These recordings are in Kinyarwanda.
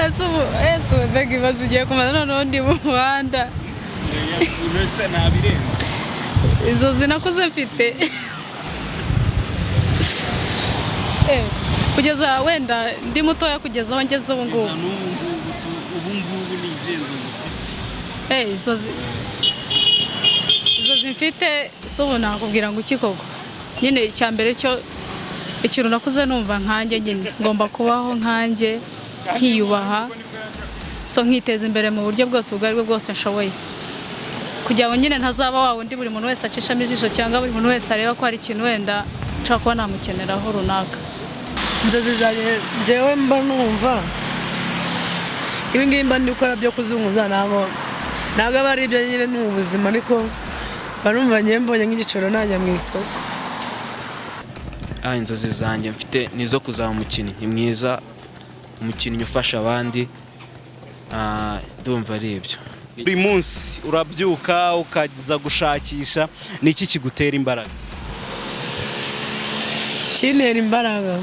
Ese ubu, ese ubu mbega ibibazo ugiye kumara, noneho ndi mu muhanda. Mbese ntabirenze. Inzozi nakuze mfite, kugeza wenda ndi mutoya, kugeza aho ngeze ubu ngubu. Kugeza n'ubu ngubu, ubu ngubu ni izihe nzozi ufite? Inzozi mfite si ubu nakubwira ngo iki koko. Nyine icya mbere cyo, ikintu nakuze numva nkanjye nyine ngomba kubaho nkanjye, nkiyubaha, so nkiteza imbere mu buryo bwose ubwo aribwo bwose nshoboye, kugira ngo nyine ntazaba wa wundi buri muntu wese acishamo ijisho, cyangwa buri muntu wese areba ko hari ikintu wenda nshobora kuba namukeneraho runaka. Inzozi zanjye, njyewe mba numva ibi ngibi mba ndi gukora byo kuzunguza ntabwo aba ari ibyo nyine, ni ubuzima, ariko mba numva njyewe mbonye nk'igiciro najya mu isoko. Inzozi zanjye mfite ni izo kuzaba umukinnyi mwiza, umukinnyi ufasha abandi. Ndumva ari ibyo. Buri munsi urabyuka ukaza gushakisha, ni iki kigutera imbaraga? Kintera imbaraga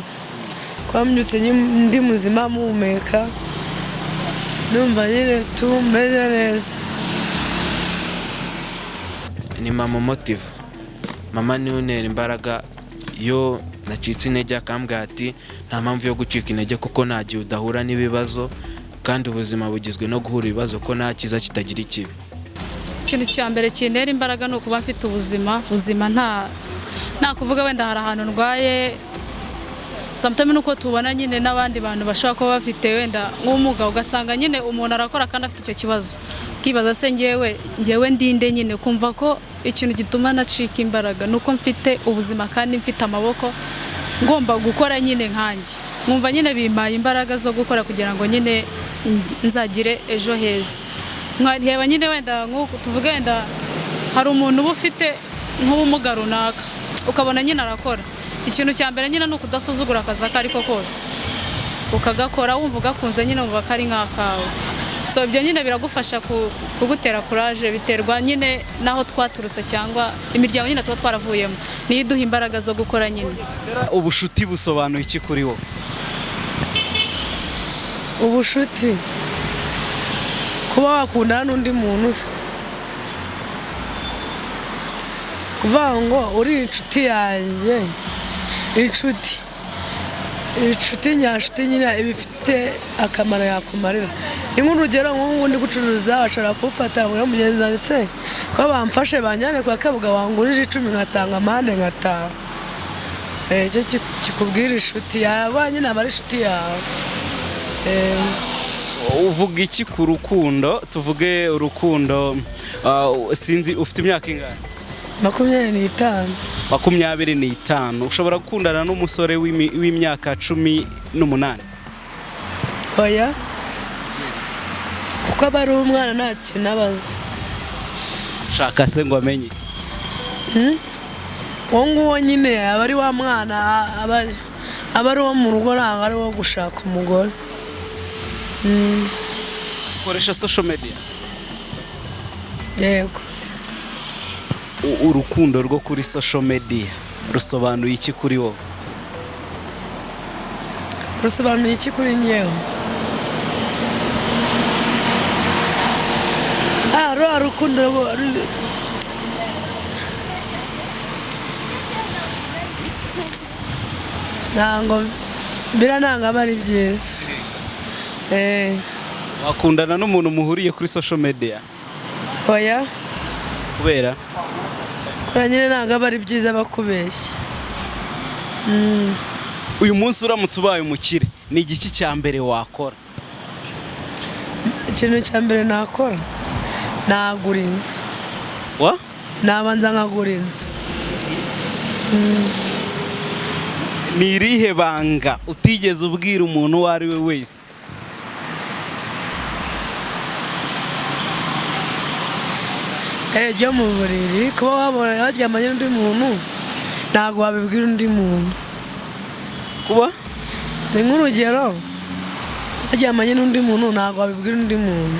kuba mbyutse ndi muzima, mpumeka, numva nyine tumeze neza. Ni mama motiva. Mama niwe untera imbaraga iyo nacitse intege, akambwira ati: "Nta mpamvu yo gucika intege, kuko nta gihe udahura n'ibibazo, kandi ubuzima bugizwe no guhura ibibazo, ko nta cyiza kitagira ikibi." Ikintu cya mbere kintera imbaraga ni ukuba mfite ubuzima buzima, nta kuvuga wenda hari ahantu ndwaye. Sometimes nuko tubona nyine n'abandi bantu bashobora kuba bafite wenda nk'ubumuga, ugasanga nyine umuntu arakora kandi afite icyo kibazo, ukibaza se ngewe ndinde? Nyine kumva ko ikintu gituma nacika imbaraga ni uko mfite ubuzima kandi mfite amaboko, ngomba gukora nyine nkanjye, nkumva nyine bimpaye imbaraga zo gukora kugira ngo nyine nzagire ejo heza. Nkareba nyine wenda nk'uku tuvuge wenda hari umuntu uba ufite nk'ubumuga runaka, ukabona nyine arakora. Ikintu cya mbere nyine ni ukudasuzugura akazi ako ariko kose, ukagakora wumva ugakunze nyine, wumva ko ari nk'akawe. So ibyo nyine biragufasha kugutera courage. Biterwa nyine n'aho twaturutse cyangwa imiryango nyine tuba twaravuyemo, niyo iduha imbaraga zo gukora nyine. Ubushuti busobanuye iki kuri wowe? Ubushuti, kuba wakundana n'undi muntu se, kuvuga ngo uri inshuti yanjye, inshuti nyashuti nyine iba ifite akamaro yakumarira. Ni nk'urugero, nk'ubu ndi gucuruza, bashobora kuwufata ngo: "Mugenzi wanjye se, ko bamfashe banjyane kwa Kabuga, wangurije 10 nkatanga amande nkataha?" Icyo kikubwira inshuti yawe nyine aba ari inshuti yawe. Uvuga iki ku rukundo? Tuvuge urukundo, sinzi, ufite imyaka ingahe? 25. 25. Ushobora gukundana n'umusore w'imyaka 18? Oya, kuko aba ari umwana, nta kintu aba azi. Ushaka se ngo amenye? Uwo nguwo nyine aba ari wa mwana, aba ari uwo mu rugo, ntabwo ari uwo gushaka umugore. Ukoresha social media? Yego. Urukundo rwo kuri social media rusobanuye iki kuri wowe? Rusobanuye iki kuri ngewe? Ruriya rukundo ntabwo biriya, ntabwo aba ari byiza. Wakundana n'umuntu muhuriye kuri social media? Oya. Kubera? Kubera nyine ntabwo aba ari byiza, bakubeshya. Uyu munsi uramutse ubaye umukire, ni igiki cya mbere wakora? Ikintu cya mbere nakora, nagura inzu. Wa? Nabanza nkagura inzu. Ni irihe banga utigeze ubwira umuntu uwo ari we wese? Ryo mu buriri, kuba wabona waryamanye n'undi muntu, ntabwo wabibwira undi muntu. Kuba? Ni nk'urugero, waryamanye n'undi muntu, ntabwo wabibwira undi muntu.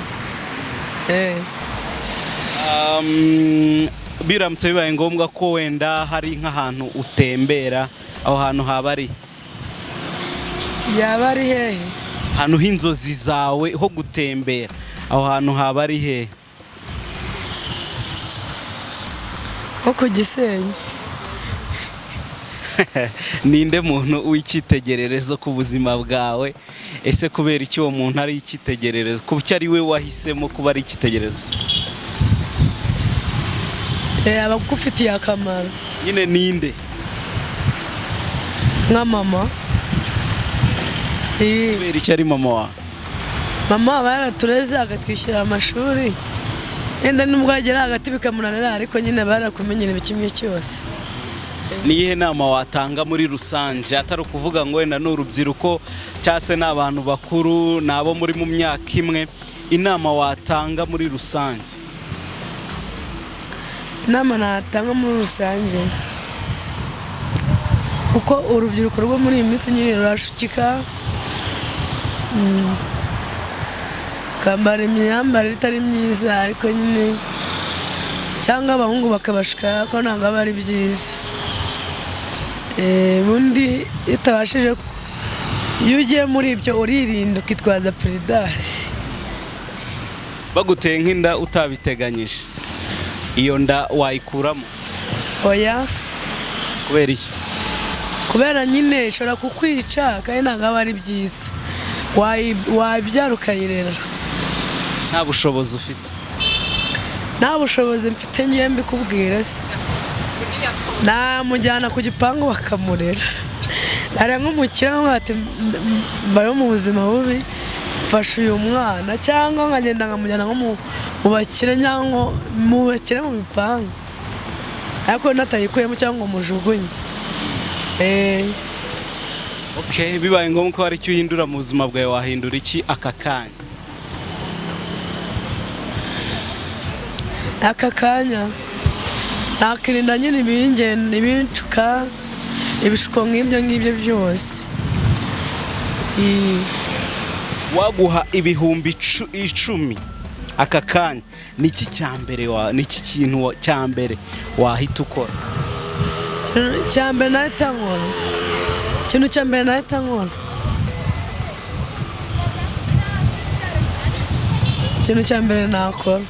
Biramutse bibaye ngombwa ko wenda hari nk'ahantu utembera, aho hantu haba ari Yaba ari hehe? Ahantu h'inzozi zawe ho gutembera, aho hantu haba ari hehe? Nko ku Gisenyi. Ninde muntu w'icyitegererezo ku buzima bwawe? Ese kubera icyo uwo muntu ari icyitegererezo, kuki ari we wahisemo kuba ari icyitegererezo? Aba agufitiye akamaro. Nyine ninde? Nka mama. Kubera icyo ari mama wawe? Mama aba yaratureze akatwishyurira amashuri, yenda nubwo yagera hagati bikamunanira, ariko nyine aba yarakumenyera kimwe cyose. Niyihe nama watanga muri rusange, atari ukuvuga ngo wenda ni urubyiruko cyangwa se ni abantu bakuru, ni abo muri mu myaka imwe, inama watanga muri rusange? Inama natanga muri rusange, uko urubyiruko rwo muri iyi minsi nyine rurashukika, rukambara imyambarire itari myiza, ariko nyine cyangwa abahungu bakabashuka, ko ntabwo aba ari byiza. Ubundi iyo utabashije, iyo ugiye muri ibyo uririnda ukitwaza puridasi. Baguteye nk'inda utabiteganyije, iyo nda wayikuramo? Oya. Kubera iki? Kubera nyine ishobora kukwica, kandi ntabwo aba ari byiza. Wabyara ukayirera. Nta bushobozi ufite? Nta bushobozi mfite, ngiye mbikubwira se, namujyana ku gipangu bakamurera. Ari nk'umukire ati mbayeho mu buzima bubi, mfashe uyu mwana, cyangwa nkagenda nkamujyana nko mu bakire, cyangwa mu bakire mu bipangu, ariko natayikuyemo cyangwa ngo mujugunye. Okay, bibaye ngombwa ko hari icyo uhindura mu buzima bwawe, wahindura iki aka kanya? Aka kanya nakirinda nyine ibincuka, ibishuko nk'ibyo ngibyo byose. Waguha 10,000 aka kanya, niki cya mbere, niki kintu cya mbere wahita ukora? Cya mbere nahita nkora, ikintu cya mbere nahita nkora, ikintu cya mbere nakora,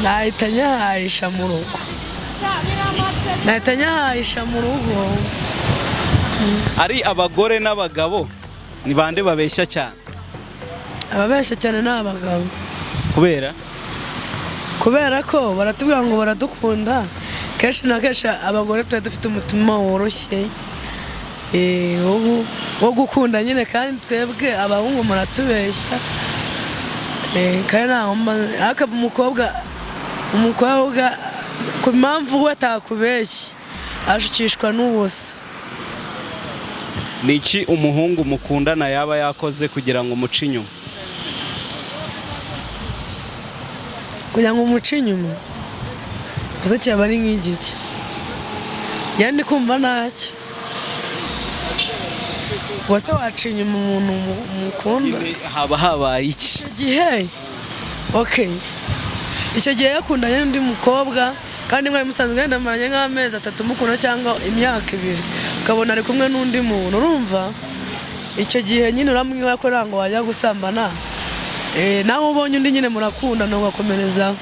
nahita nyahahisha mu rugo, nahita nyahahisha mu rugo. Ari abagore n'abagabo ni bande babeshya cyane? Ababeshya cyane ni abagabo. Kubera? Kubera ko baratubwira ngo baradukunda, kenshi na kenshi abagore tuba dufite umutima woroshye wo gukunda nyine, kandi twebwe abahungu muratubeshya. Kandi nta umukobwa ku mpamvu we atakubeshya ashukishwa n'ubusa. Ni iki umuhungu mukundana yaba yakoze kugira ngo umuce inyuma? Kugira ngo umuce inyuma gusa cyaba ari nk'igiki, njye ndi kumva ntacyo. Gusa waca inyuma umuntu mukunda, haba habaye iki icyo gihe? Okay, icyo gihe yakundanye n'undi mukobwa, kandi mwari musanzwe wenda mumaranye nk'amezi 3 mukunda cyangwa imyaka 2, ukabona ari kumwe n'undi muntu, urumva icyo gihe nyine uramwiba ko ntabwo wajya gusambana. Nawe ubonye undi nyine murakundana ugakomereza.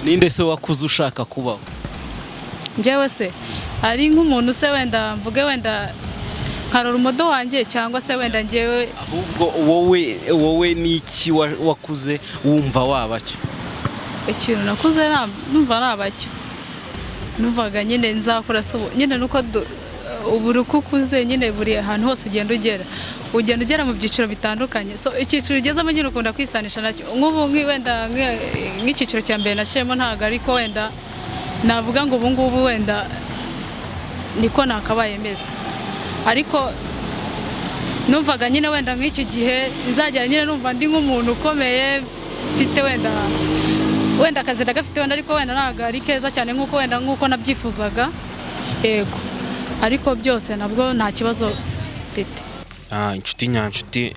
Ninde se wakuze ushaka kubaho? Njyewe se ari nk'umuntu se wenda mvuge wenda nkarora umudo wanjye, cyangwa se wenda njyewe? Ahubwo wowe niki wakuze wumva wabacyo? Ikintu nakuze numva nabacyo, numvaga nyine nzakora nyine nuko ubu uko ukuze nyine buri ahantu hose ugenda ugera mu byiciro bitandukanye. So icyiciro ugezemo nyine ukunda kwisanisha nacyo. Nk'ubu wenda nk'icyiciro cya mbere naciyemo ntabwo, ariko wenda navuga ngo ubu ngubu wenda niko nakabaye meze, ariko numvaga nyine wenda nk'iki gihe nzagera nyine numva ndi nk'umuntu ukomeye, mfite wenda akazi ndagafite wenda, ariko wenda ntabwo ari keza cyane nk'uko wenda nk'uko nabyifuzaga. Yego, ariko byose nabwo nta kibazo mfite. Inshuti nyanshuti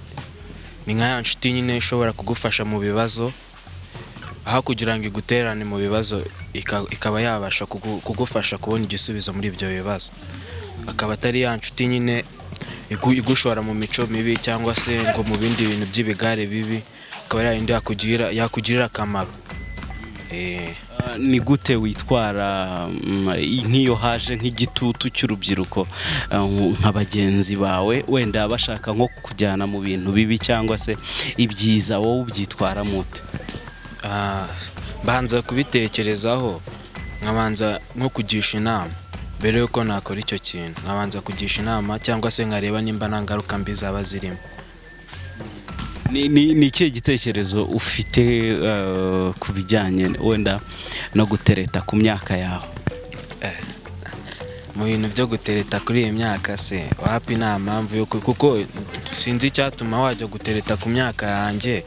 ni nka ya nshuti nyine ishobora kugufasha mu bibazo, aho kugira ngo iguterane mu bibazo ikaba yabasha kugufasha kubona igisubizo muri ibyo bibazo. Akaba atari ya nshuti nyine igushora mu mico mibi cyangwa se ngo mu bindi bintu by'ibigare bibi, akaba ari yindi yakugirira akamaro. Ni gute witwara nk'iyo haje nk'igitutu cy'urubyiruko, nka bagenzi bawe wenda bashaka nko kujyana mu bintu bibi cyangwa se ibyiza, wowe ubyitwara mute? Mbanza kubitekerezaho, nkabanza nko kugisha inama mbere yuko nakora icyo kintu, nkabanza kugisha inama cyangwa se nkareba nimba nta ngaruka mbi zaba zirimo. Ni ikihe gitekerezo ufite ku bijyanye wenda no gutereta ku myaka yawe? Mu bintu byo gutereta kuri iyi myaka se wapi, nta mpamvu yo kuko sinzi icyatuma wajya gutereta ku myaka yanjye,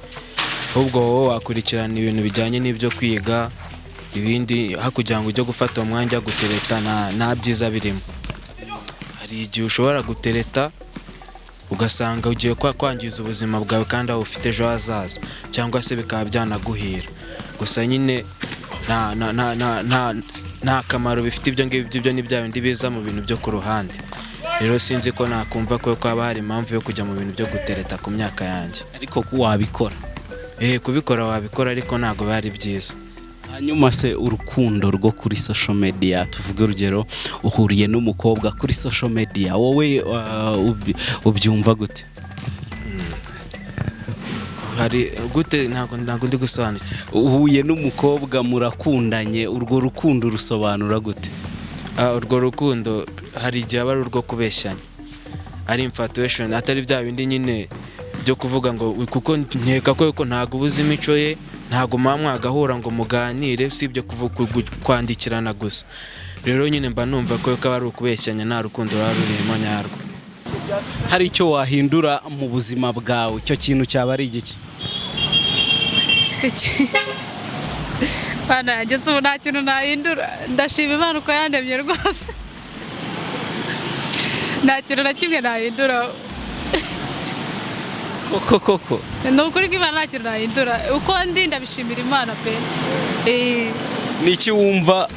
ahubwo wowe wakurikirana ibintu bijyanye n'ibyo kwiga, ibindi hakugira ngo ujye gufata umwanya wo gutereta nta byiza birimo. Hari igihe ushobora gutereta ugasanga ugiye kwangiza ubuzima bwawe kandi aho ufite ejo hazaza, cyangwa se bikaba byanaguhira. Gusa nyine nta kamaro bifite ibyo ngibyo, ibyo ni bya bindi biza mu bintu byo ku ruhande. Rero sinzi ko nakumva ko haba hari impamvu yo kujya mu bintu byo gutereta ku myaka yanjye. Ariko wabikora? Kubikora wabikora, ariko ntabwo biba ari byiza. Hanyuma se urukundo rwo kuri social media, tuvuge urugero uhuriye n'umukobwa kuri social media, wowe ubyumva gute? Hari gute? Ntabwo ndi gusobanukirwa. Uhuye n'umukobwa murakundanye, urwo rukundo rusobanura gute? Urwo rukundo hari igihe aba ari urwo kubeshyanya, ari infatuation, atari bya bindi nyine byo kuvuga ngo kuko nkeka ko yuko ntabwo ubuze imico ye, ntabwo muba mwagahura ngo muganire, usibye kwandikirana gusa. Rero nyine mba numva ko yuko aba ari ukubeshyanya, nta rukundo ruba rurimo nyarwo. Hari icyo wahindura mu buzima bwawe, icyo kintu cyaba ari igiki? Iki Bana yanjye se ubu nta kintu nahindura, ndashima Imana uko yandemye rwose, nta kintu na kimwe nahindura. Koko koko Ni ukuri ko Imana nta kintu nahindura, uko ndi ndabishimira Imana pe. Ni iki wumva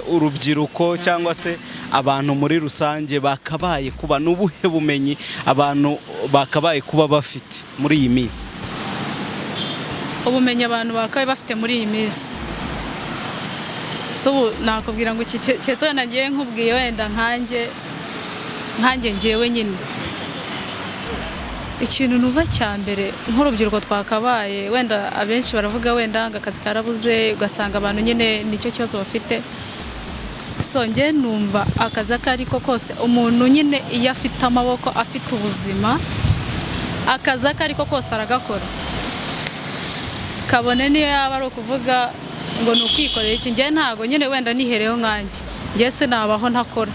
urubyiruko cyangwa se abantu muri rusange bakabaye kuba, n'ubuhe bumenyi abantu bakabaye kuba bafite muri iyi minsi? Ubumenyi abantu bakabaye bafite muri iyi minsi, so ubu nakubwira ngo iki cyeto nagiye nkubwiye wenda nkanjye ngewe nyine ikintu numva cya mbere nk'urubyiruko twakabaye, wenda abenshi baravuga wenda ngo akazi karabuze, ugasanga abantu nyine nicyo kibazo bafite. So njye numva akazi ako ari ko kose umuntu nyine iyo afite amaboko, afite ubuzima, akazi ako ari ko kose aragakora, kabone niyo yaba ari ukuvuga ngo ni ukwikorera iki. Njye ntago nyine wenda nihereho nkanjye, njye sinabaho ntakora,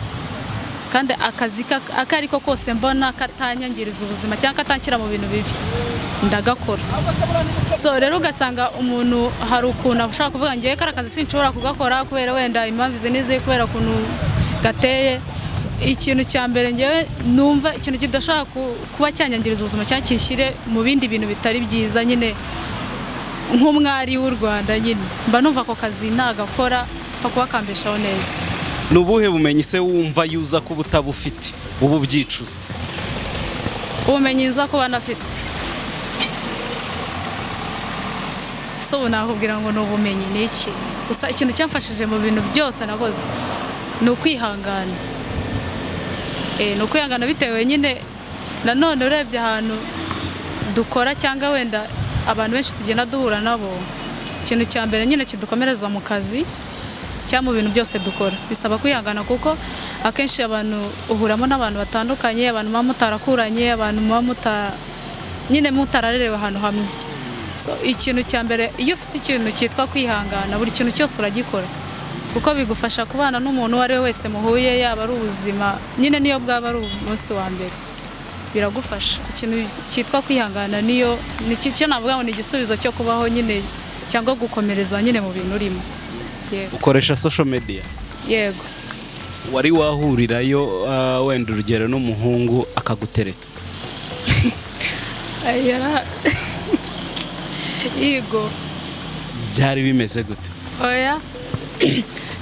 kandi akazi ako ari ko kose mbona katanyangiriza ubuzima cyangwa katanshyira mu bintu bibi ndagakora. So rero ugasanga umuntu hari ukuntu ashobora kuvuga ngewe kariya kazi sinshobora kugakora kubera wenda impamvu izi n'izi, kubera ukuntu gateye. So, ikintu cya mbere ngewe numva ikintu kidashobora kuba cyanyangiriza ubuzima cyangwa kinshyire mu bindi bintu bitari byiza nyine nk'umwari w'u Rwanda nyine mba numva ako kazi nagakora pfa kuba kambeshaho neza. Ni ubuhe bumenyi se wumva yuza kuba utabufite ubu ubyicuza? Ubumenyi nza kuba nafite, so ubu nakubwira ngo ni ubumenyi ni iki, gusa ikintu cyamfashije mu bintu byose nakoze ni ukwihangana. Ni ukwihangana bitewe nyine nanone urebye ahantu dukora cyangwa wenda abantu benshi tugenda duhura nabo, ikintu cya mbere nyine kidukomereza mu kazi cyangwa mu bintu byose dukora bisaba kwihangana, kuko akenshi abantu uhuramo n'abantu batandukanye, abantu muba mutarakuranye, abantu muba nyine mutararerewe ahantu hamwe. So ikintu cya mbere iyo ufite ikintu cyitwa kwihangana, buri kintu cyose uragikora, kuko bigufasha kubana n'umuntu uwo ari we wese muhuye, yaba ari ubuzima nyine niyo bwaba ari umunsi wa mbere biragufasha. Ikintu cyitwa kwihangana niyo nicyo navuga ngo ni igisubizo cyo kubaho nyine cyangwa gukomereza nyine mu bintu urimo. Yego. Ukoresha social media? Yego. Wari wahurirayo wenda urugero n'umuhungu akagutereta? Yego. Byari bimeze gute? Oya.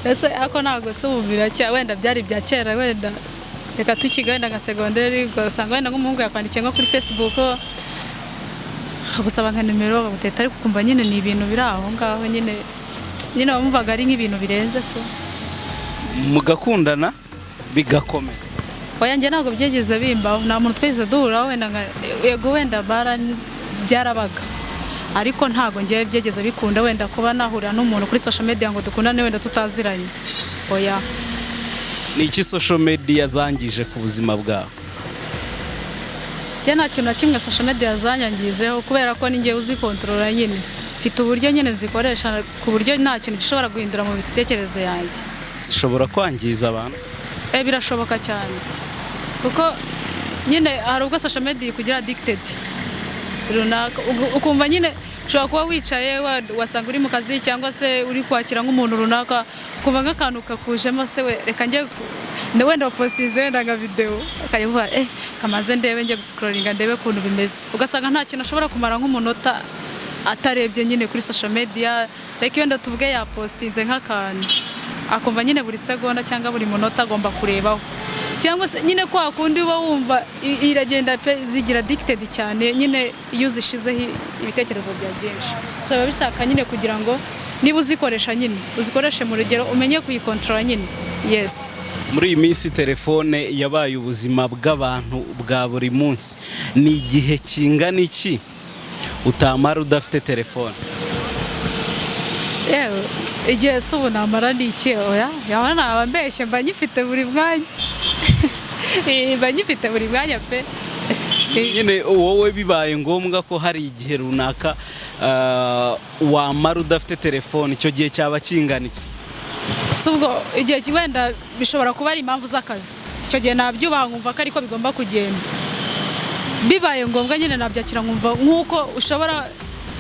Ese ako ntago se ubu biracya, wenda byari bya kera, wenda Reka tukiga wenda nka segonderi, ugasanga wenda nk'umuhungu yakwandikiye nko kuri Facebook, akagusaba nka nimero, akaguteta, ariko ukumva nyine ni ibintu biri aho ngaho nyine wumvaga ari nk'ibintu birenze tu. Mugakundana bigakomera? Oya, njye ntabwo byigeze bimbaho, nta muntu twigeze duhuraho wenda nka yego, wenda bara byarabaga, ariko ntabwo ngewe byigeze bikunda wenda kuba nahurira n'umuntu kuri social media ngo dukundane wenda tutaziranye, oya. Ni iki social media zangije ku buzima bwawe? Njye nta kintu na kimwe social media zanyangizeho, kubera ko ni njyewe uzikontorora nyine, mfite uburyo nyine zikoresha ku buryo nta kintu gishobora guhindura mu mitekerereze yanjye. Zishobora kwangiza abantu? Birashoboka cyane, kuko nyine hari ubwo social media ikugira addicted runaka, ukumva nyine ushobora kuba wicaye, wasanga uri mu kazi cyangwa se uri kwakira nk'umuntu runaka, ukumva nk'akantu kakujemo, se we reka njye wenda wapositinze wenda nka video, akajya kuvuga kamaze ndebe, njye guscrollinga ndebe ukuntu bimeze, ugasanga nta kintu ashobora kumara nk'umunota atarebye nyine kuri social media. Like wenda tuvuge yapositinze nk'akantu, akumva nyine buri segonda cyangwa buri munota agomba kurebaho, cyangwa se nyine kwa kundi uba wumva iragenda pe, zigira addicted cyane nyine iyo uzishizeho ibitekerezo bya byinshi. So biba bishaka nyine kugira ngo niba uzikoresha nyine uzikoreshe mu rugero, umenye kuyikontorora nyine, yes. Muri iyi minsi telefone yabaye ubuzima bw'abantu bwa buri munsi. Ni igihe kingana iki utamara udafite telefone? Yewe, igihe se ubu namara ni iki? Oya, yaba naba mbeshye, mba nyifite buri mwanya. Mba nyifite buri mwanya pe. Nyine wowe bibaye ngombwa ko hari igihe runaka wamara udafite telefone, icyo gihe cyaba kingana iki? Si ubwo igihe wenda bishobora kuba ari impamvu z'akazi, icyo gihe nabyubaha nkumva ko ariko bigomba kugenda. Bibaye ngombwa nyine nabyakira, nkumva nk'uko ushobora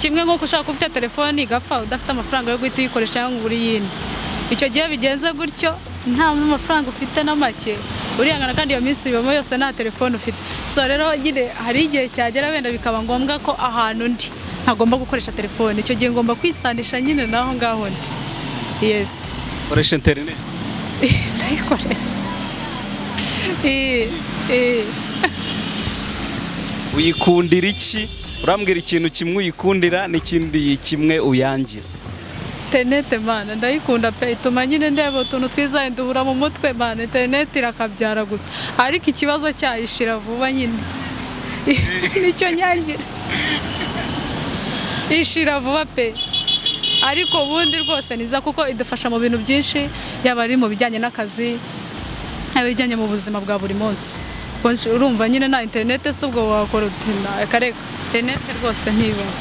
kimwe nk'uko ushobora kuba ufite telefone igapfa udafite amafaranga yo guhita uyikoresha cyangwa ngo ugure iyindi. Icyo gihe bigenze gutyo, nta mafaranga ufite na make, urihangana, kandi iyo minsi ubamo yose nta telefone ufite. So rero nyine hari igihe cyagera wenda bikaba ngombwa ko ahantu ndi ntagomba gukoresha telefone, icyo gihe ngomba kwisanisha nyine n'aho ngaho ndi, yes. Koresha interineti? Ndayikoresha. Uyikundira iki? Urambwira ikintu kimwe uyikundira n'ikindi kimwe uyangira. Interineti mana ndayikunda pe, ituma nyine ndeba utuntu twiza, nduhura mu mutwe mana, interineti irakabyara gusa, ariko ikibazo cyayishira vuba nyine nicyo nyangira, ishira vuba pe. Ariko ubundi rwose niza kuko idufasha mu bintu byinshi, yaba ari mu bijyanye n'akazi, yaba ibijyanye mu buzima bwa buri munsi. Ubwo urumva nyine nta interineti se ubwo wakora ute? Reka reka, interineti rwose ntibaho.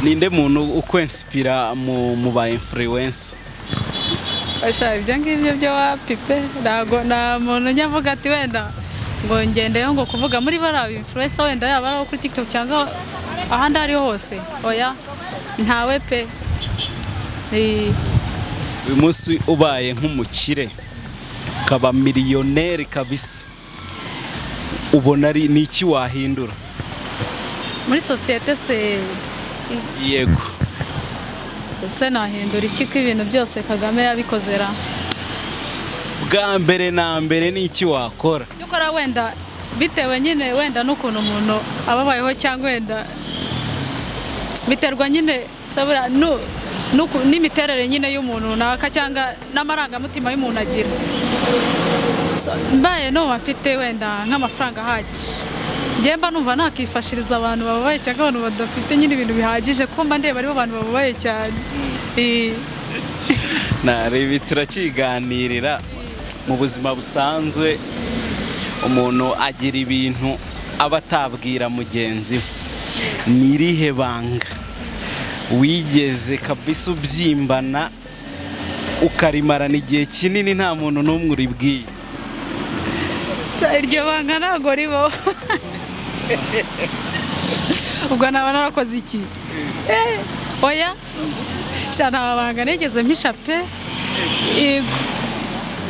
Ninde muntu ukwensipira mu ba influencer? Basha, ibyo ngibyo byo wapi pe, ntabwo nta muntu ujya avuga ati wenda ngo ngendeyo ngo kuvuga muri bariya influencer, wenda yaba ari abo kuri TikTok cyangwa ahandi aho ariho hose, oya, ntawe pe. Uyu munsi ubaye nk'umukire, ukaba miliyoneri kabisa, ubona ari ni iki wahindura? Muri sosiyete se? Yego. Ese nahindura iki ko ibintu byose Kagame yabikoze ra? Bwa mbere na mbere ni iki wakora? Cyokora wenda bitewe nyine wenda n'ukuntu umuntu aba abayeho, cyangwa wenda biterwa nyine sabura n'imiterere nyine y'umuntu runaka, cyangwa n'amarangamutima y'umuntu agira. So, mbaye numva mfite wenda nk'amafaranga ahagije, njye mba numva nakifashiriza abantu bababaye cyangwa abantu badafite nyine ibintu bihagije, kuko mba ndeba aribo bantu bababaye cyane. Nareba turakiganirira mu buzima busanzwe, umuntu agira ibintu aba atabwira mugenzi we. Ni irihe banga wigeze kabisa ubyimbana, ukarimarana igihe kinini nta muntu n'umwe uribwiye? Iryo banga ntabwo ribaho. Ubwo naba narakoze iki? Oya sha, nta banga nigeze mpisha pe. Yego,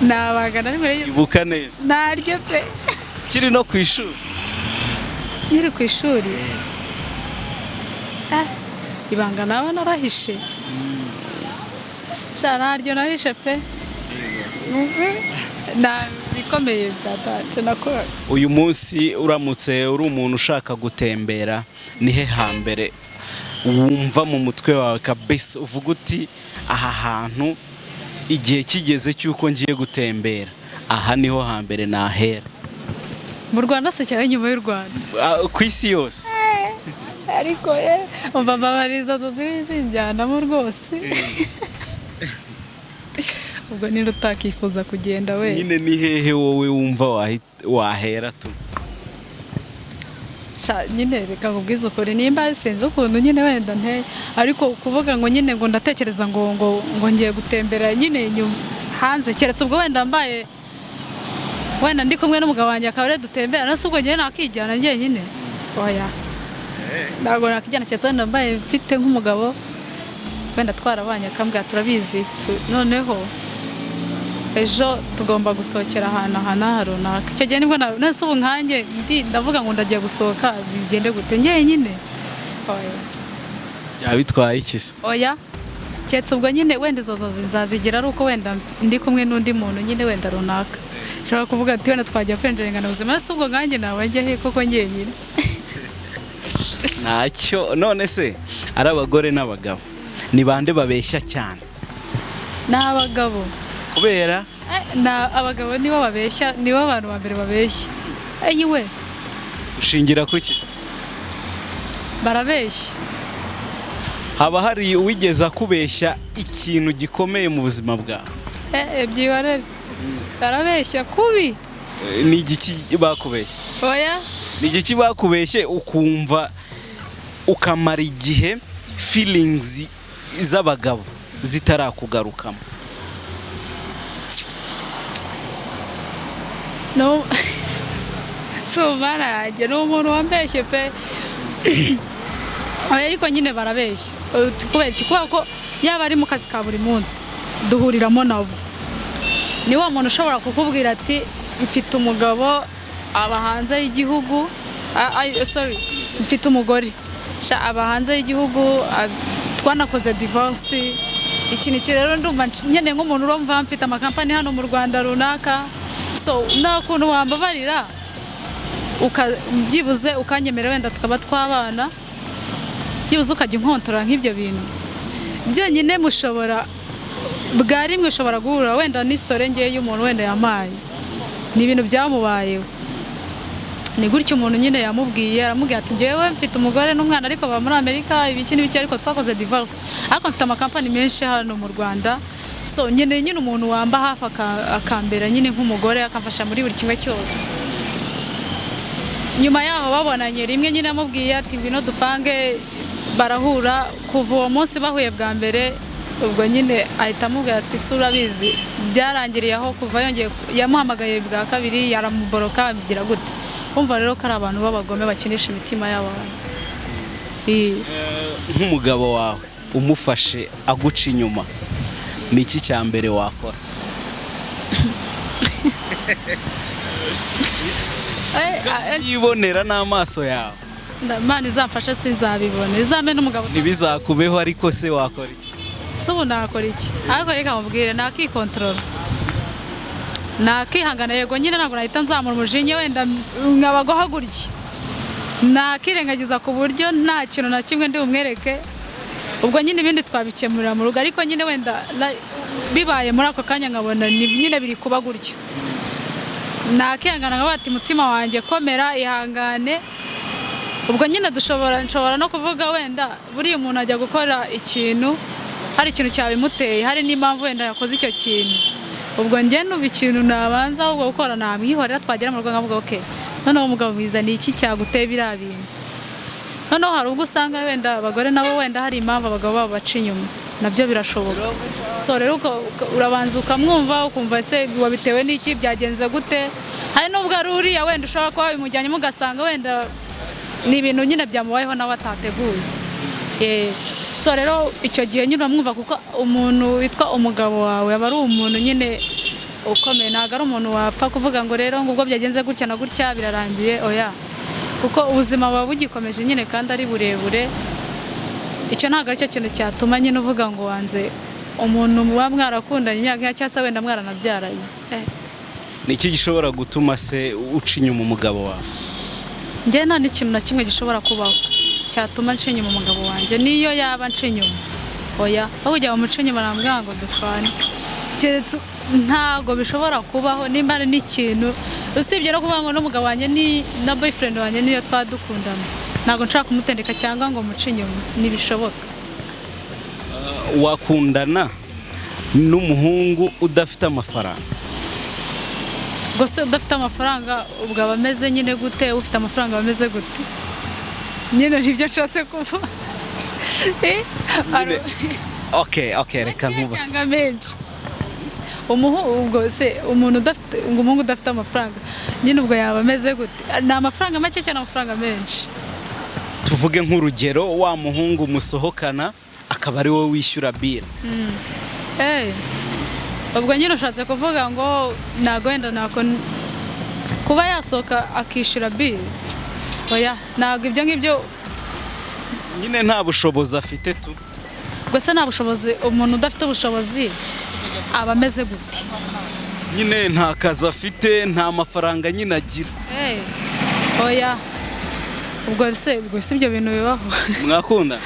nta banga na rimwe nigeze. Ibuka neza. Naryo pe. Kiri no ku ishuri? Nkiri ku ishuri? Ibanga naba narahishe? Sha, ntaryo nahishe pe. Nta bikomeye byatanje nakora. Uyu munsi uramutse uri umuntu ushaka gutembera, ni he hambere wumva mu mutwe wawe kabisa uvuga uti aha hantu igihe kigeze cy'uko ngiye gutembera, aha niho hambere nahera? Mu Rwanda se cyangwa inyuma y'u Rwanda? Ah, ku isi yose. Ariko ye, umva, mbabariza zo zibe zinjyanamo rwose. Ubwo niba utakifuza kugenda we? Nyine ni hehe wowe wumva wahera tu? Sha, nyine reka nkubwize ukuri, nimba sinzi ukuntu nyine wenda nteye, ariko kuvuga ngo nyine ngo ndatekereza ngo ngiye gutembera nyine inyuma hanze, keretse ubwo wenda mbaye wenda ndi kumwe n'umugabo wanjye akaba ariwe dutembera. Nase ubwo ngewe nakijyana njyenyine? Oya, ntabwo nakijyana, keretse wenda mbaye mfite nk'umugabo wenda twarabanye, akambwira turabizi noneho ejo tugomba gusohokera ahantu aha n'aha runaka. Icyo gihe nibwo nese ubu nkanjye ndavuga ngo ndagiye gusohoka, bigende gute njyenyine? Oya. Byaba bitwaye iki se? Oya, keretse ubwo nyine wenda izo nzozi nzazigira ari uko wenda ndi kumwe n'undi muntu nyine wenda runaka, nshobora kuvuga ati wenda twajya kwenjeringana ubuzima. Ese ubwo nkanjye naba njya he koko njyenyine? Ntacyo. None se ari abagore n'abagabo, ni bande babeshya cyane? Ni abagabo. Kubera? Na abagabo nibo babeshya, nibo abantu ba mbere babeshya. Ayiwe! Ushingira kuki? Barabeshya. Haba hari uwigeze akubeshya ikintu gikomeye mu buzima bwawe? Byihorere, barabeshya kubi. Ni igiki bakubeshya? Oya. Ni igiki bakubeshye ukumva ukamara igihe feelings z'abagabo zitarakugarukamo? No, si umwana yanjye, ni umuntu wambeshye pe. Oya, ariko nyine barabeshya. Kubera iki? Kubera ko yaba ari mu kazi ka buri munsi duhuriramo nabo, ni wa muntu ushobora kukubwira ati mfite umugabo aba hanze y'igihugu, sorry, mfite umugore sha aba hanze y'igihugu, twanakoze divorce, iki n'iki. Rero ndumva nkeneye nk'umuntu urumva mfite amakampani hano mu Rwanda runaka, so nta kuntu wambabarira byibuze ukanyemera wenda tukaba twabana, byibuze ukajya unkontorora nk'ibyo bintu byonyine. Mushobora bwa rimwe ushobora guhura wenda n'isitore ngewe y'umuntu wenda yamaye, ni ibintu byamubayeho, ni gutyo umuntu nyine yamubwiye, aramubwira ati ngewe mfite umugore n'umwana ariko baba muri Amerika, ibiki n'ibiki, ariko twakoze divorce, ariko mfite amakampani menshi hano mu Rwanda, so nkeneye nyine umuntu wamba hafi akambera nyine nk'umugore, akamfasha muri buri kimwe cyose. Nyuma yaho babonanye rimwe nyine amubwiye ati ngwino dupange, barahura. Kuva uwo munsi bahuye bwa mbere, ubwo nyine ahita amubwira ati se urabizi byarangiriye aho. Kuva yongeye yamuhamagaye bwa kabiri yaramuboroka, abigira gute. Umva rero ko ari abantu b'abagome bakinisha imitima y'abantu. Nk'umugabo wawe umufashe aguca inyuma, ni iki cya mbere wakora? Byibonera n'amaso yawe. Imana izamfashe sinzabibona, izampe n'umugabo. Ntibizakubeho, ariko se wakora iki? Se ubu nakora iki? Ariko reka mubwire, nakikontorora, nakihangana. Yego nyine ntabwo nahita nzamura umujinya wenda nkabagwaho gutya, nakirengagiza ku buryo nta kintu na kimwe ndi bumwereke. Ubwo nyine ibindi twabikemurira mu rugo, ariko nyine wenda bibaye muri ako kanya nkabona nyine biri kuba gutyo, nakihangana nkavuga ati mutima wanjye komera, ihangane. Ubwo nyine nshobora no kuvuga wenda buriya umuntu ajya gukora ikintu hari ikintu cyabimuteye, hari n'impamvu wenda yakoze icyo kintu. Ubwo njye numva ikintu nabanza ahubwo gukora, namwihorera, twagera mu rugo nkavuga okay, noneho umugabo mwiza, ni iki cyaguteye biriya bintu? Noneho hari ubwo usanga wenda abagore nabo wenda hari impamvu abagabo babo baca inyuma, nabyo birashoboka. So rero urabanza ukamwumva, ukumva ese wabitewe n'iki, byagenze gute. Hari n'ubwo ari uriya wenda ushobora kuba wabimujyanyemo ugasanga wenda ni ibintu nyine byamubayeho nawe atateguye. So rero icyo gihe nyine uramwumva, kuko umuntu witwa umugabo wawe aba ari umuntu nyine ukomeye, ntabwo ari umuntu wapfa kuvuga ngo rero ngo ubwo byagenze gutya na gutya birarangiye, oya, kuko ubuzima buba bugikomeje nyine kandi ari burebure. Icyo ntabwo aricyo kintu cyatuma nyine uvuga ngo wanze Umuntu muba mwarakundanye imyaka cyangwa se wenda mwaranabyaranye. Ni iki gishobora gutuma se uca inyuma umugabo wawe? Njye nta n'ikintu na kimwe gishobora kubaho cyatuma nca inyuma umugabo wanjye, niyo yaba nca inyuma, oya. Aho kugira ngo muce inyuma namubwira ngo dushwane, keretse ntabwo bishobora kubaho. Nimba ari n'ikintu, usibye no kuvuga ngo n'umugabo wanjye ni na boyfriend wanjye, niyo twaba dukundana, ntabwo nshaka kumutendeka cyangwa ngo muce inyuma, ntibishoboka. Wakundana n'umuhungu udafite amafaranga? Gusa udafite amafaranga ubwo aba ameze nyine gute? Ufite amafaranga aba ameze gute nyine? Nibyo nshatse kuvuga. Okay, reka Makeya nkuba cyangwa menshi? Ubwo se umuntu udafite, ngo umuhungu udafite amafaranga nyine, ubwo yaba ameze gute? Ni amafaranga make cyangwa amafaranga menshi? Tuvuge nk'urugero, wa muhungu musohokana akaba ari wowe wishyura bill. Ubwo nyine ushatse kuvuga ngo ntabwo wenda nako kuba yasohoka akishyura bill? Oya, ntabwo ibyo ngibyo. Nyine nta bushobozi afite tu. Ubwo se nta bushobozi, umuntu udafite ubushobozi aba ameze gute? Nyine nta kazi afite, nta mafaranga nyine agira. Oya, ubwo se ibyo bintu bibaho? Mwakunda?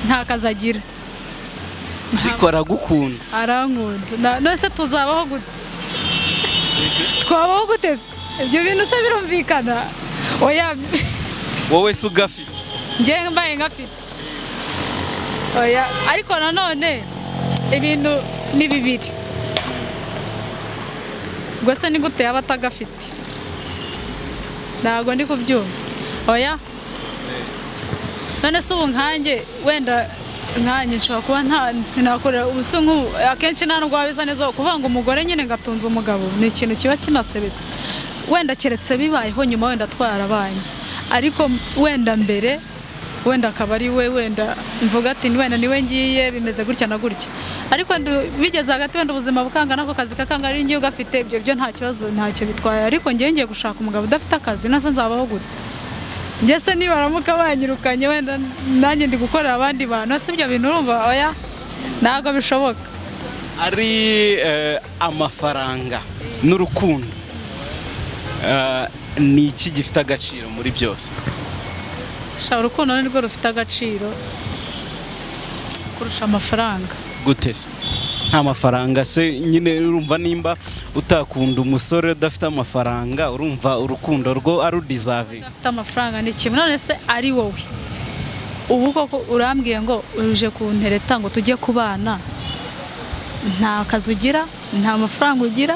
Nta kazi agira? Ariko aragukunda. Arankunda. None se tuzabaho gute? Twabaho gute se? Ibyo bintu se birumvikana? Oya. Wowe se ugafite? Njye mbaye ngafite, oya. Ariko nanone ibintu ni bibiri. Ubwo se ni gute yaba atagafite? Ntabwo ndi kubyumva, oya. None se ubu nkanjye, wenda nkanjye nshobora kuba nta sinakorera ubu se nk'ubu, akenshi nta nubwo waba bisa neza kuvuga ngo umugore nyine ngatunze umugabo, ni ikintu kiba kinasebetse wenda, keretse bibayeho nyuma wenda twarabanye. Ariko wenda mbere, wenda akaba ari we, wenda mvuga ati wenda niwe ngiye, bimeze gutya na gutya. Ariko bigeze hagati, wenda ubuzima bukanga n'ako kazi kakanga, ari ngiye ugafite, ibyo byo nta kibazo, ntacyo bitwaye. Ariko ngiye ngiye gushaka umugabo udafite akazi, nase nzabaho gute? Njye se nibaramuka banyirukanye, wenda nanjye ndi gukorera abandi bantu, se ibyo bintu urumva, oya, ntabwo bishoboka. Ari amafaranga n'urukundo, ni iki gifite agaciro muri byose? Sha, urukundo ni rwo rufite agaciro kurusha amafaranga. Gute se? Nta mafaranga se nyine, urumva nimba utakunda umusore udafite amafaranga, urumva urukundo rwo arudeserve? Udafite amafaranga ni kimwe. None se ari wowe ubu koko urambwiye ngo uje kuntereta ngo tujye kubana, nta kazi ugira, nta mafaranga ugira,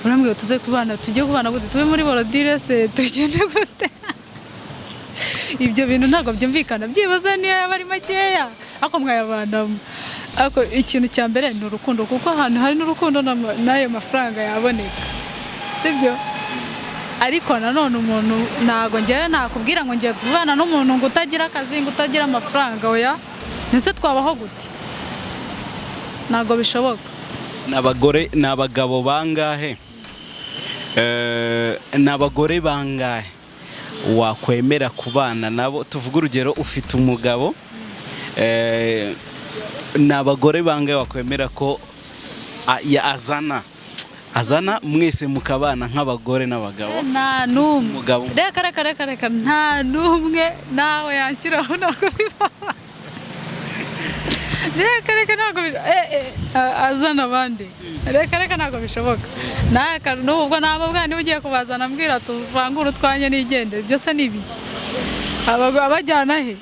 urambwiye ngo tuze kubana, tujye kubana gute? Tube muri bordure se? Tugende gute? Ibyo bintu ntabwo byumvikana. Byibuze niyo yaba ari makeya, ariko mwayabanamo. Ariko ikintu cya mbere ni urukundo, kuko ahantu hari n'urukundo n'ayo mafaranga yaboneka, sibyo? Ariko nanone umuntu, ntabwo ngewe nakubwira ngo ngiye kubana n'umuntu ngo utagira akazi, ngo utagira amafaranga, oya. Ese twabaho gute? Ntabwo bishoboka. Ni abagore, ni abagabo bangahe, ni abagore bangahe wakwemera kubana nabo? Tuvuge urugero, ufite umugabo, ni abagore bangahe wakwemera ko azana mwese mukabana nk'abagore n'abagabo? Nta n'umwe. Umugabo. Reka, reka, reka, reka, nta n'umwe nawe yanshyiraho, ntabwo bibaho. Reka, reka, ntabwo azana abandi, reka, reka, ntabwo bishoboka. N'ubwo naba niba ugiye kubazana, mbwira tuvangure utwanye n'igendere. Byose ni ibiki? Abajyana he?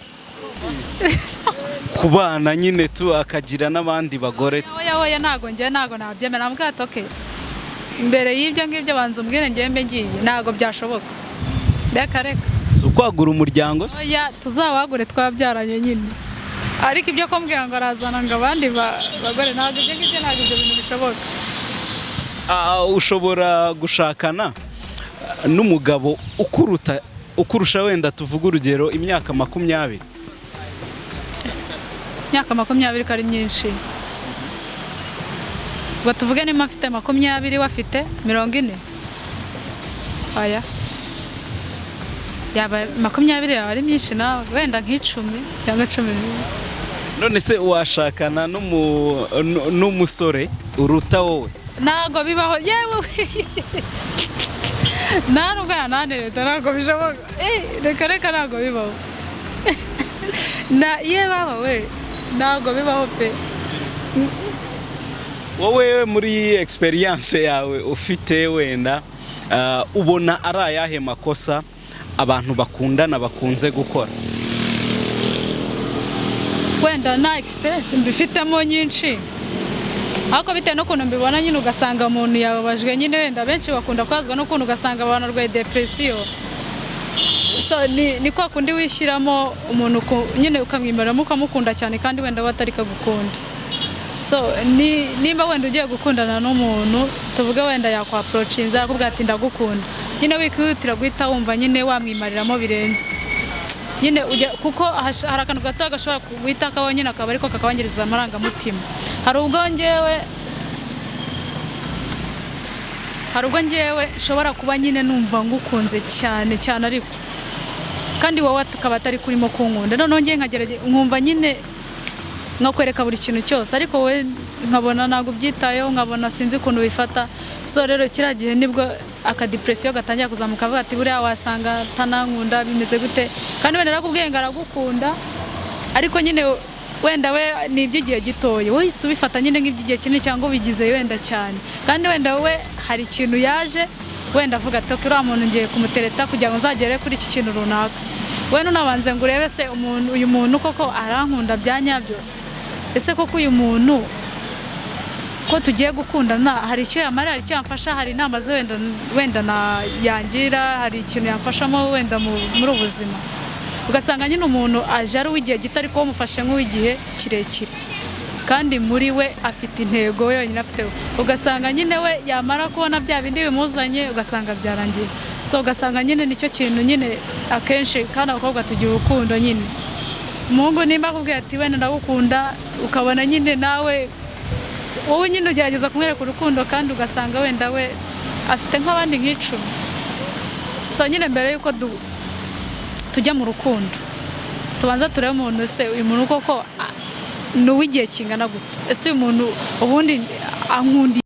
Kubana nyine tu, akagira n'abandi bagore. Oya, oya, ntabwo njye, ntabwo nabyemera. Nambwira ati okay, mbere y'ibyo ngibyo banza umbwire njye mbe ngiye, ntabwo byashoboka, reka, reka. Si ukwagura umuryango se? Oya, tuzawagure twabyaranye nyine. Ariko ibyo kumbwira ngo arazana ngo abandi bagore, ntabwo ibyo ngibyo, ntabwo ibyo bintu bishoboka. Ushobora gushakana n'umugabo ukuruta, ukurusha wenda tuvuge urugero imyaka 20? Imyaka 20 ko ari myinshi? Ngo tuvuge niba mfite 20, we afite 40? Oya, yaba 20 yaba ari myinshi nawe, wenda nk'icumi cyangwa 11. None se washakana n'umusore uruta wowe? Ntabwo bibaho, yewe, nta nubwo yanantereta, ntabwo bishoboka. Reka reka, ntabwo bibaho na ye baba we, ntabwo bibaho pe. Wowe muri experience yawe ufite, wenda ubona ari ayahe makosa abantu bakundana bakunze gukora? Wenda nta experience mbifitemo nyinshi, ariko bitewe n'ukuntu mbibona nyine, ugasanga umuntu yababajwe nyine, wenda benshi bakunda kubazwa n'ukuntu ugasanga abantu barwaye depression. So ni kwa kundi wishyiramo umuntu nyine ukamwimeramo, ukamukunda cyane, kandi wenda we atari kagukunda. So nimba wenda ugiye gukundana n'umuntu, tuvuge wenda yakwapproachinze akubwira ati "Ndagukunda", nyine wikihutira guhita wumva nyine wamwimariramo birenze nyine kuko hari akantu gato gashobora guhita kabaho nyine, akaba ariko kakabangiriza amarangamutima. Hari ubwo ngewe nshobora kuba nyine numva ngukunze cyane cyane, ariko kandi wowe akaba atari kurimo kunkunda. Noneho ngewe nkagerageza, nkumva nyine nkakwereka buri kintu cyose, ariko wowe nkabona ntabwo ubyitayeho, nkabona sinzi ukuntu bifata. So rero kiriya gihe nibwo akadepression gatangira kuzamuka, avuga ati "Buriya wasanga atanankunda, bimeze gute?" Kandi wenda narakubwiye ngo aragukunda, ariko nyine wenda we ni iby'igihe gitoya, wowe uhise ubifata nyine nk'iby'igihe kinini cyangwa ubigize wenda cyane, kandi wenda we hari ikintu yaje wenda avuga ati "Okay, uriya muntu ngiye kumutereta kugira ngo nzagere kuri iki kintu runaka." We nunabanze ngo urebe se umuntu, uyu muntu koko arankunda bya nyabyo? Ese koko uyu muntu ko tugiye gukundana hari icyo yamara, hari icyo yamfasha, hari inama ze wenda na yangira, hari ikintu yamfashamo wenda muri ubu buzima? Ugasanga nyine umuntu aje ari uw'igihe gito, ariko wamufashe nk'uw'igihe kirekire, kandi muri we afite intego we wenyine afite. Ugasanga nyine we yamara kubona bya bindi bimuzanye, ugasanga byarangiye. So ugasanga nyine nicyo kintu nyine akenshi, kandi abakobwa tugira urukundo nyine. Umuhungu nimba akubwiye ati "Wenda ndagukunda", ukabona nyine nawe wowe nyine ugerageza kumwereka urukundo, kandi ugasanga wenda we afite nk'abandi nk'icumi. So nyine mbere y'uko tujya mu rukundo, tubanza turebe umuntu: ese uyu muntu koko ni uw'igihe kingana gute? Ese uyu muntu ubundi ankunda?